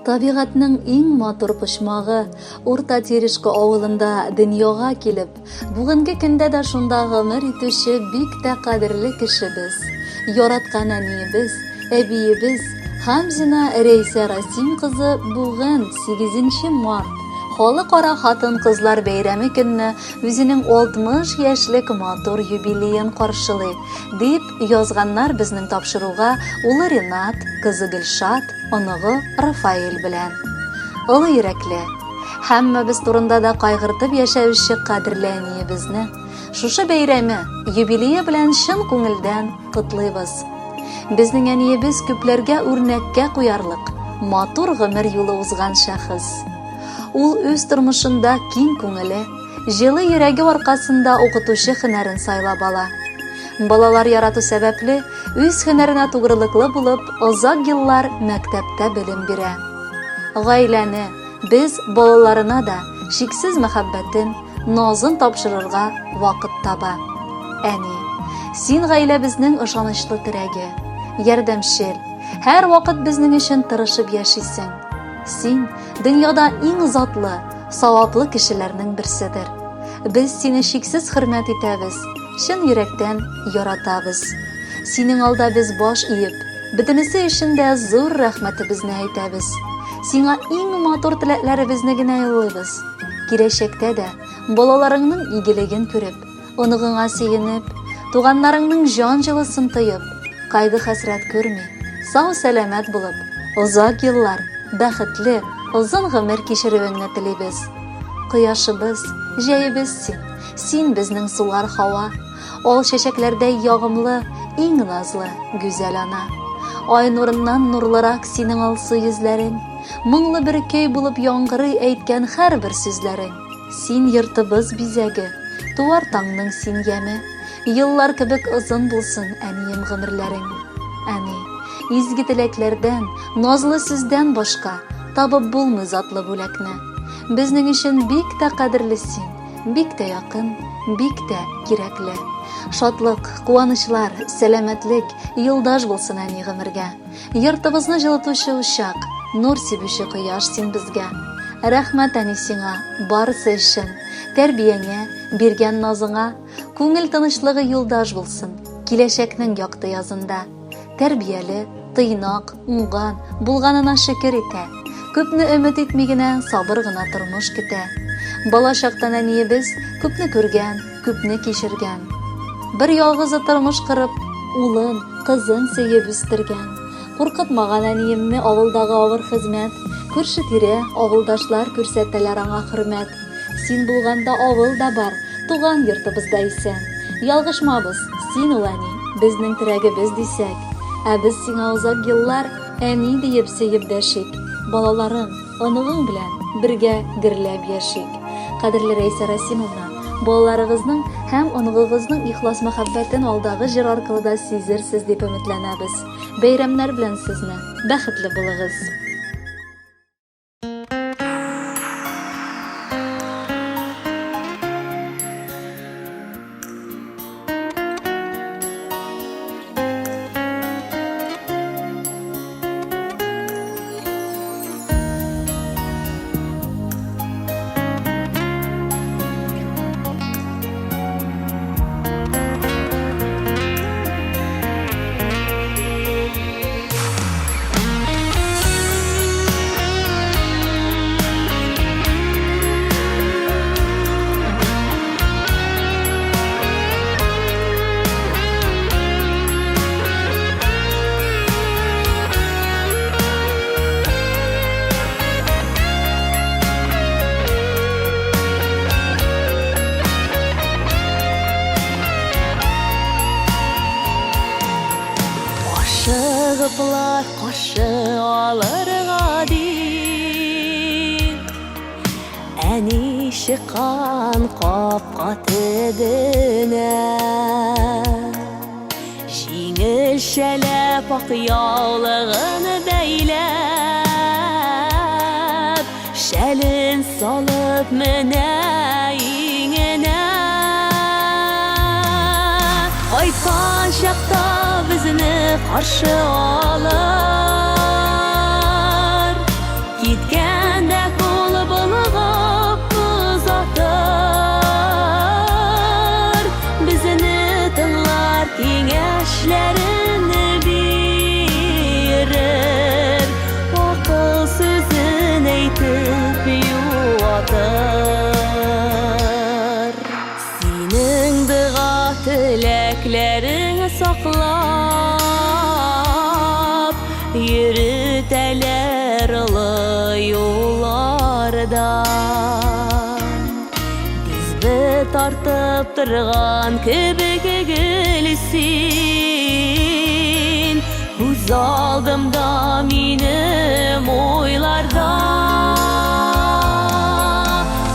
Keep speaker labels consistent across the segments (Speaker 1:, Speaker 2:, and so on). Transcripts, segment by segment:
Speaker 1: Табигатьнең иң матур почмагы Урта Терешка авылында дөньяга килеп, бүгенге көндә дә шунда гомер итүче бик тә кадерле кешебез, яраткан әниебез, әбиебез Хамзина Рәйсә Расим кызы бүген, 8 март, Халыкара хатын-кызлар бәйрәме көнне үзенең 60 яшьлек матур юбилеен каршылый, дип язганнар безнең тапшыруга улы Ренат, кызы Гөлшат, оныгы Рафаэль белән. Олы йөрәкле, һәммәбез турында да кайгыртып яшәүче кадерле әниебезне шушы бәйрәме, юбилее белән чын күңелдән котлыйбыз. Безнең әниебез күпләргә үрнәккә куярлык, матур гомер юлы узган шәхес. Ул үз тормышында киң күңеле, җылы йөрәге аркасында укытучы һөнәрен сайлап ала. Балалар ярату сәбәпле, үз һөнәренә тугрылыклы булып, озак еллар мәктәптә белем бирә. Гаиләне, без балаларына да чиксез мәхәббәтен, назын тапшырырга вакыт таба. Әни, син гаиләбезнең ышанычлы терәге, ярдәмчел, һәрвакыт безнең өчен тырышып яшисең. Син дөньяда иң затлы, саваплы кешеләрнең берседер. Без сине чиксез хөрмәт итәбез, чын йөрәктән яратабыз. Синең алда без баш иеп, бөтенесе өчен дә зур рәхмәтебезне әйтәбез. Сиңа иң матур теләкләребезне генә юллыйбыз. Киләчәктә дә балаларыңның игелеген күреп, оныгыңа сөенеп, туганнарыңның җан җылысын тоеп, кайгы-хәсрәт күрми, сау-сәламәт булып, озак еллар бәхетле, озын гомер кичерүеңне телибез. Кояшыбыз, җәебез син, син безнең сулар һава, ал чәчәкләрдәй ягымлы, иң назлы, гүзәл ана. Ай нурыннан нурлырак синең алсу йөзләрең, Моңлы бер көй булып яңгырый әйткән һәрбер сүзләрең. Син йортыбыз бизәге, туар таңның син яме. Еллар кебек озын булсын, әнием, гомерләрең. Әни, изге теләкләрдән, назлы сүздән башка табып булмый затлы бүләкне. Безнең өчен бик тә кадерле син, бик тә якын, бик тә кирәкле. Шатлык, куанычлар, сәламәтлек юлдаш булсын әни гомергә. Йортыбызны җылытучы учак, нур сибүче кояш син безгә. Рәхмәт, әни, сиңа, барысы өчен, тәрбияңә, биргән назыңа. Күңел тынычлыгы юлдаш булсын, киләчәкнең якты язында. Тәрбияле, тыйнак, уңган, булганына шөкер итә. Күпне өмет итми генә, сабыр гына тормыш көтә. Бала чактан әниебез күпне күргән, күпне кичергән. Бер ялгызы тормыш корып, улын, кызын сөеп үстергән. Куркытмаган әниемне авылдагы авыр хезмәт, күрше-тирә, авылдашлар күрсәтәләр аңа хөрмәт. Син булганда авыл да бар, туган йортыбыз да исән. Ялгышмабыз, син ул әни, безнең терәгебез дисәк. Ә без сиңа озак еллар әни диеп сөеп дәшик. Балаларың, Оныгың белән бергә гөрләп яшик. Кадерле Рәйсә Расимовна, балаларыгызның һәм оныгыгызның ихлас мәхәббәтен алдагы җыр аркылы да сизерсез дип өметләнәбез. Бәйрәмнәр белән сезне, бәхетле булыгыз!
Speaker 2: Ашыгыплар каршы алырга дип Әни чыккан капка төбенә. Җиңелчәләп ак яулыгын бәйләп, Шәлен салып менә иңенә. Кайткан чакта безне каршы алыр. Йөртәләр олы юлларда. Дисбе тартып торган кебек гел син. Күз алдымда минем уйларда.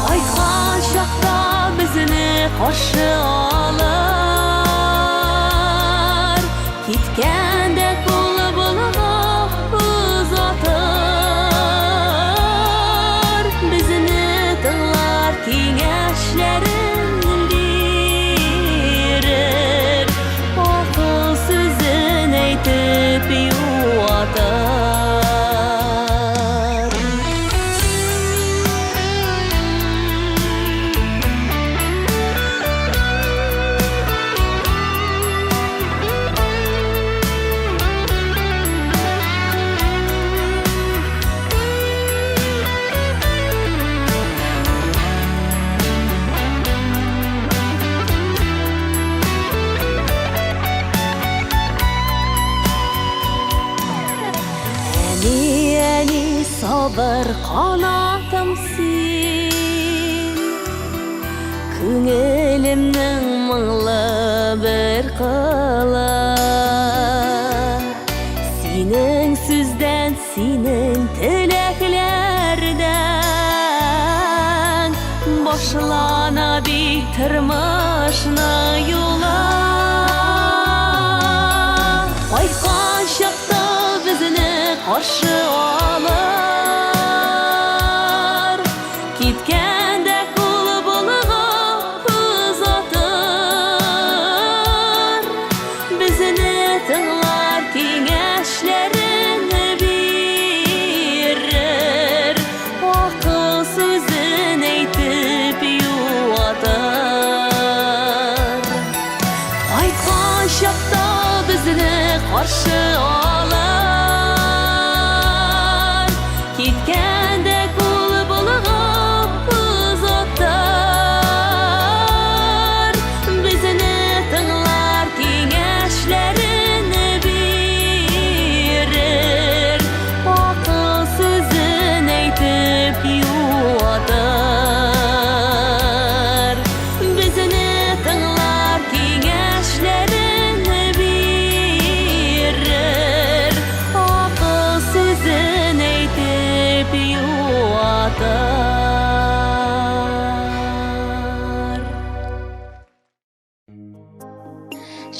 Speaker 2: Кайткан чакта безне каршы алыр. Киткәндә кулы болгап озатыр. Безне тыңлар, киңәшләрен бирер. Акыл сүзен әйтеп юатыр. Әни, әни, сабыр канатым син. Күңелемнең моңлы бер кылы. Синең сүздән, синең теләкләрдән башлана бит тормышның юлы. Кайткан чакта безне каршы алыр. Киткәндә кулы болгап озатыр. Безне тыңлар, киңәшләрен бирер. Акыл сүзен әйтеп юатыр. Кайткан чакта безне каршы алыр. Киткәндә кулы болгап озатыр. Безне тыңлар, киңәшләрен бирер. Акыл сүзен әйтеп юатыр. Безне тыңлар, киңәшләрен бирер. Акыл сүзен әйтеп юатыр.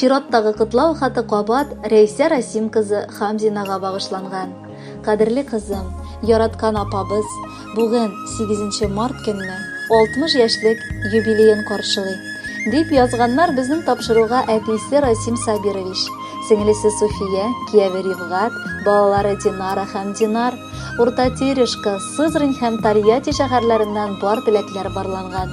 Speaker 1: Чираттагы котлау хаты кабат Рәйсә Расим кызы Хамзинага багышланган. Кадерле кызым, яраткан апабыз, бүген 8 март көнне 60 яшьлек юбилеен каршылый. Дип язганнар безнең тапшыруга әтисе Расим Сабирович, сеңлесе Суфия, кияве Ривгат, балалары Динара һәм Динар, Урта Терешка, Сызрань һәм Тольятти шәһәрләреннән бар теләкләр барланган.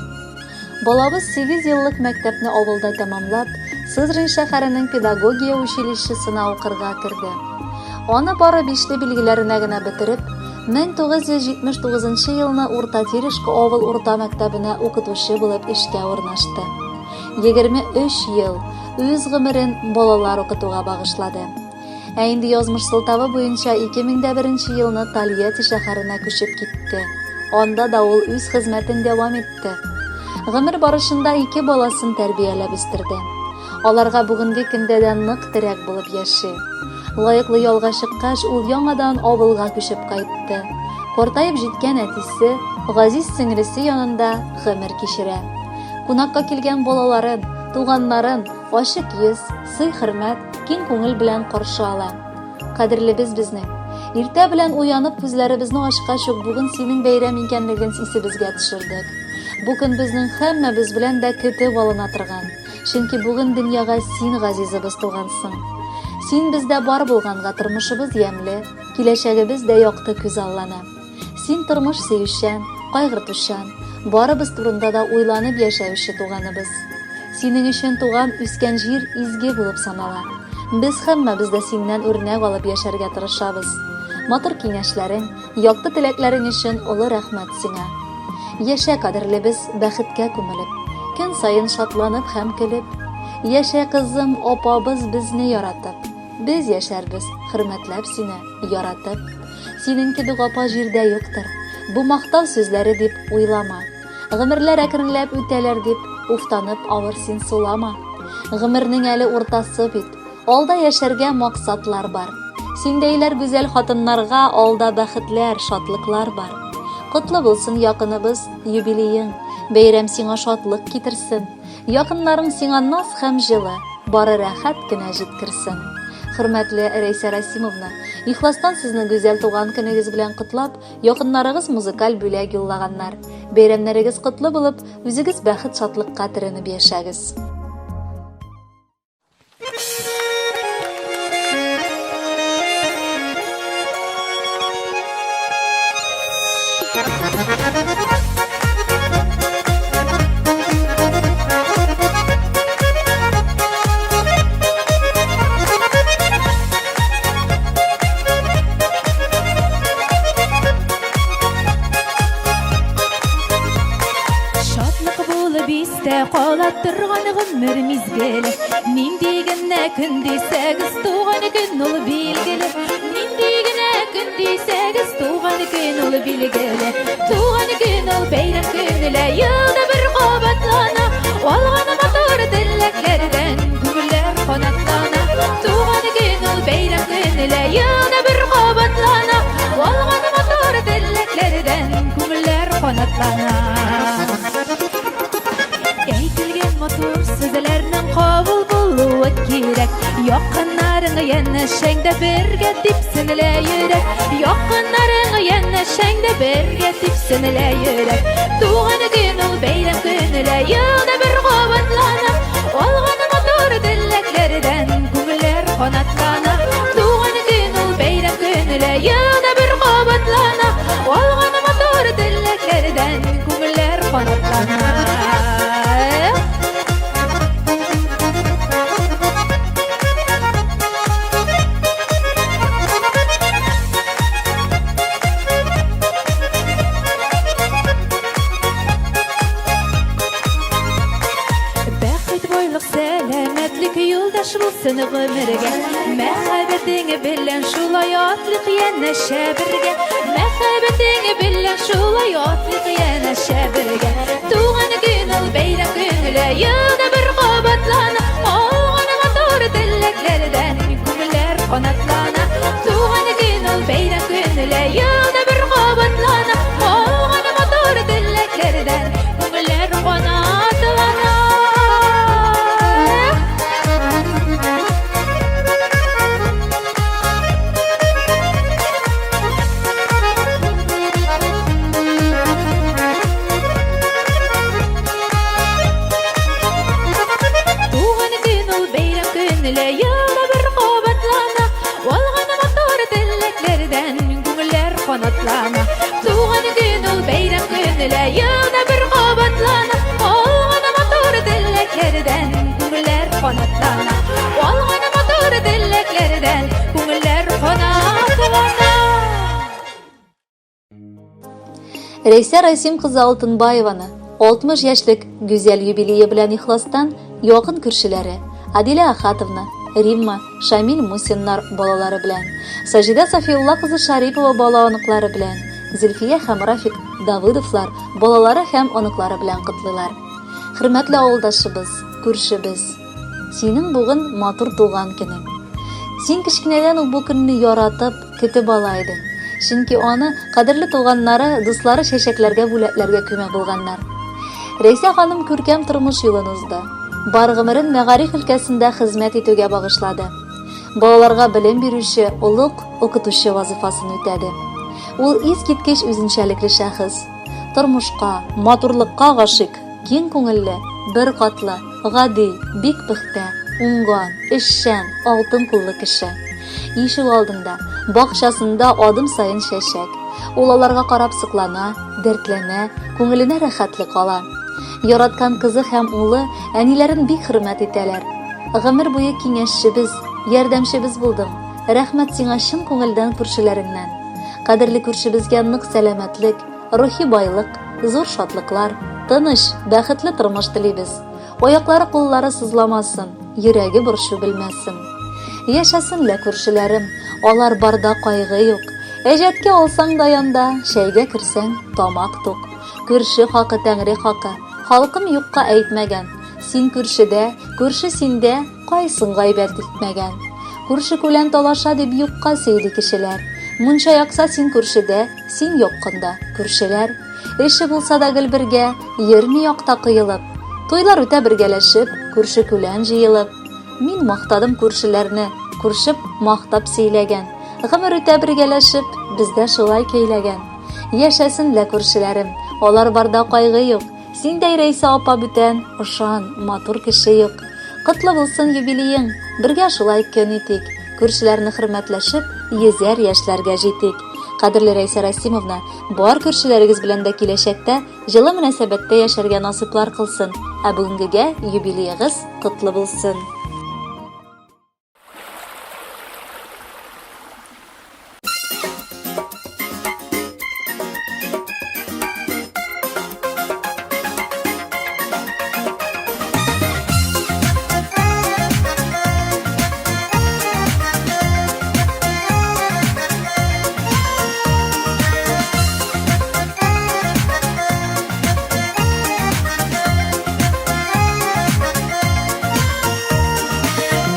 Speaker 1: Балабыз 8 еллык мәктәпне авылда тәмамлап, Сызрань шәһәренең педагогия училищесына укырга керде. Аны бары бишле билгеләренә генә бетереп, 1979 елны Урта Терешка авыл урта мәктәбенә укытучы булып эшкә урнашты. 23 ел үз гомерен балалар укытуга багышлады. Ә инде язмыш сылтавы буенча 2001 елны Тольятти шәһәренә күчеп китте. Анда да ул үз хезмәтен дәвам итте. Гомер барышында ике баласын тәрбияләп үстерде. Аларга бүгенге көндә дә нык терәк булып яши. Лаеклы ялга чыккач, ул яңадан авылга күчеп кайтты. Картаеп җиткән әтисе, газиз сеңлесе янында гомер кичерә. Кунакка килгән балаларын, туганнарын ачык йөз, сый-хөрмәт, киң күңел белән каршы ала. Кадерлебез безнең. Иртә белән уянып күзләребезне ачкач ук бүген синең бәйрәм икәнлеген исебезгә төшердек. Бу көн безнең һәммәбез белән дә көтеп алына торган. Чөнки бүген дөньяга син, газизыбыз, тугансың. Син бездә бар булганга тормышыбыз ямьле, киләчәгебез дә якты күзаллана. Син тормыш сөючән, кайгыртучан, барыбыз турында да уйланып яшәүче туганыбыз. Синең өчен туган үскән җир изге булып санала. Без һәммәбез дә синнән үрнәк алып яшәргә тырышабыз. Матур киңәшләрең, якты теләкләрең өчен олы рәхмәт сиңа. Яшә, кадерлебез, бәхеткә күмелеп, көн саен шатланып һәм көлеп. Яшә, кызым, апабыз безне яратып. Без яшәрбез, хөрмәтләп сине, яратып. Синең кебек апа җирдә юктыр. Бу мактау сүзләре дип уйлама. Гомерләр әкренләп үтәләр дип, уфтанып авыр син сулама. Гомернең әле уртасы бит. Алда яшәргә максатлар бар. Синдәйләр гүзәл хатыннарга алда бәхетләр, шатлыклар бар. Котлы булсын якыныбыз, юбилеең. Бәйрәм сиңа шатлык китерсен. Якыннарың сиңа наз һәм җылы, бары рәхәт кенә җиткерсен. Хөрмәтле Рәйсә Расимовна, ихластан сезне гүзәл туган көнегез белән котлап, якыннарыгыз музыкаль бүләк юллаганнар. Бәйрәмнәрегез котлы булып, үзегез бәхет-шатлыкка төренеп яшәгез.
Speaker 3: Шатлык булып истә кала торган гомер мизгеле. Нинди генә көн дисәгез, туган көн ул билгеле. Нинди генә көн дисәгез, туган көн ул билгеле. Туган көн ул бәйрәм көне лә елда бер кабатлана. Алган матур теләкләрдән күңелләр канатлана. Туган көн ул бәйрәм көне лә елда бер кабатлана. Алган матур теләкләрдән күңелләр канатлана. Әйтелгән матур сүзләрнең кабул булуы кирәк. Якыннарың янәшәңдә бергә типсен лә йөрәк. Якыннарың янәшәңдә бергә типсен лә йөрәк. Туган көн ул бәйрәм көне лә елда бер кабатлана. Алган матур теләкләрдән күңелләр канатлана. Туган көн ул бәйрәм көне лә елда бер кабатлана. Алган матур теләкләрдән күңелләр канатлана. Бәхет, байлык, сәламәтлек юлдаш булсын гомергә. Мәхәббәтең белән шулай атлык янәшә бергә. Мәхәббәтең белән шулай атлык янәшә бергә. Туган көн ул бәйрәм көне лә елда бер кабатлана. Алган матур теләкләрдән күңелләр канатлана. Туган көн ул бәйрәм көне лә елда бер кабатлана. Алган матур теләкләрдән күңелләр канатлана. Туган көн ул бәйрәм көне лә елда бер кабатлана. Алган матур теләкләрдән күңелләр канатлана. Туган көн ул бәйрәм көне лә елда бер кабатлана. Алган матур теләкләрдән күңелләр канатлана. Алган матур теләкләрдән күңелләр канатлана.
Speaker 1: Рәйсә Расим кызы Алтынбаеваны 60 яшьлек гүзәл юбилее белән ихластан якын күршеләре Адилә Ахатовна, Римма, Шамил Мусиннар балалары белән, Саҗидә Сафиулла кызы Шарипова бала оныклары белән, Зөлфия һәм Рафик Давыдовлар балалары һәм оныклары белән котлыйлар. Хөрмәтле авылдашыбыз, күршебез, синең бүген матур туган көнең. Син кечкенәдән үк бу көнне яратып, Көтеп ала идең. Чөнки аны кадерле туганнары, дуслары чәчәкләргә бүләкләргә күмә булганнар. Рәйсә ханым күркәм тормыш юлын узды. Бар гомерен мәгариф өлкәсендә хезмәт итүгә багышлады. Балаларга белем бирүче олуг укытучы вазыйфасын үтәде. Ул искиткеч үзенчәлекле шәхес. Тормышка, матурлыкка гашыйк, киң күңелле, беркатлы, гади, бик пөхтә, уңган, эшчән, алтын куллы кеше. Ишек алдында, бакчасында адым саен чәчәк. Ул аларга карап соклана, дәртләнә, күңеленә рәхәтлек ала. Яраткан кызы һәм улы әниләрен бик хөрмәт итәләр. Гомер буе киңәшчебез, ярдәмчебез булдың. Рәхмәт сиңа чын күңелдән күршеләреңнән. Кадерле күршебезгә нык сәламәтлек, рухи байлык, зур шатлыклар, тыныч, бәхетле тормыш телибез. Аяклары, куллары сызламасын, йөрәге борчу белмәсен. Яшәсен лә күршеләрем, алар барда кайгы юк. Әҗәткә алсаң да янда, чәйгә керсәң, тамак тук. Күрше хакы тәңре хакы, халкым юкка әйтмәгән. Син күршедә, күрше синдә, кайсың гайбәт итмәгән. Күрше күлән талаша дип юкка сөйли кешеләр. Мунча якса син күршедә, син якканда, күршеләр. Эше булса да гел бергә, йөрми якта коелып. Туйлар үтә бергәләшеп, күрше күлән җыелып. Мин мактадым күршеләрне, күршеп мактап сөйләгән. Гомер үтә бергәләшеп, бездә шулай көйләгән. Яшәсен лә күршеләрем, алар барда кайгы юк. Синдәй Рәйсә апа бүтән, ышан, матур кеше юк. Котлы булсын юбилеең, бергә шулай көн итик. Күршеләрне хөрмәтләшеп, йөзәр яшьләргә җитик. Кадерле Рәйсә Расимовна, бар күршеләрегез белән дә киләчәктә Җылы мөнәсәбәттә яшәргә насыйплар кылсын. Ә бүгенгегә юбилеегыз котлы булсын!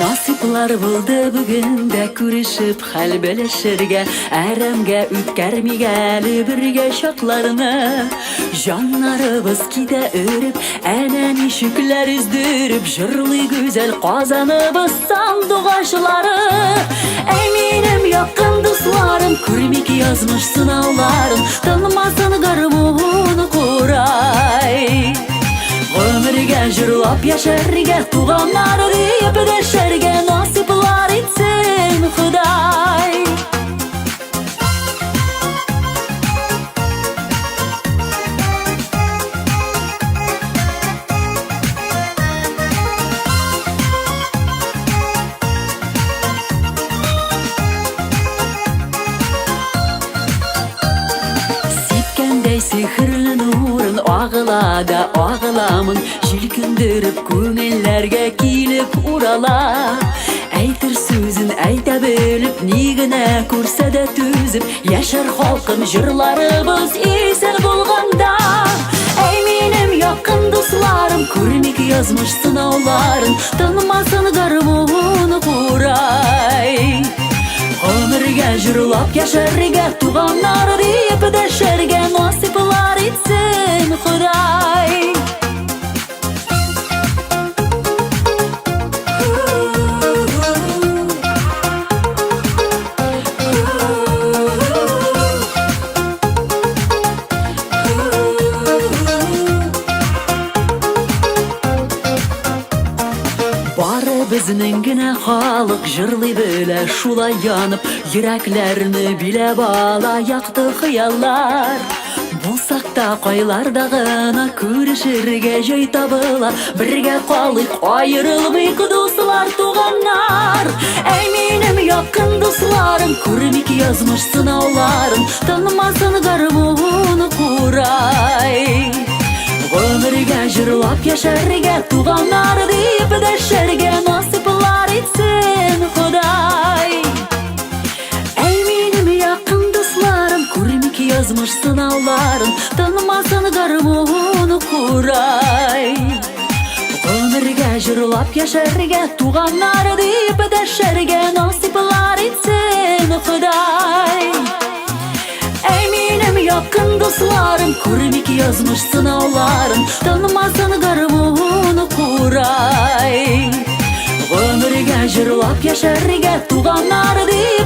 Speaker 2: Насыйплар булды бүген дә күрешеп хәл белешергә, әрәмгә үткәрмик әле бергә чакларны. Җаннарыбыз китә өреп, әнә ничекләр өздереп җырлый гүзәл Казаныбыз сандугачлары. Әй минем якын дусларым, күрмик язмыш сынауларын, тынмасын гармун курай. Гомергә җырлап яшәргә, туганнар диеп дәшәргә насыйплар итсен Ходай. Сипкәндәй сихерле нурын агыла да агыламын Җилкендереп күңелләргә килеп урала. Әйтер сүзен әйтә белеп, ни генә күрсә дә түзеп, яшәр халкым җырларыбыз исән булганда. Әй минем якын дусларым, күрмик язмыш сынауларын, тынмасын гармун курай. Гомергә җырлап яшәргә, туганнар диеп дәшәргә насыйплар итсен Ходай. Бары безнең генә халык җырлый белә шулай янып, йөрәкләрне биләп ала якты хыяллар. Булсак та кайларда гына күрешергә җай табыла, бергә калыйк, аерылмыйк, дуслар, туганнар. Әй минем якын дусларым, күрмик язмыш сынауларын, тынмасын гармун курай. Гомергә җырлап яшәргә, туганнар диеп дәшәргә насыйплар итсен Ходай. Әй минем якын дусларым, күрмик язмыш сынауларын, тынмасын гармун курай. Гомергә җырлап яшәргә, туганнар диеп дәшәргә насыйплар итсен Ходай. Әй минем якын дусларым, күрмик язмыш сынауларын, тынмасын гармун курай. Гомергә җырлап яшәргә, туганнар диеп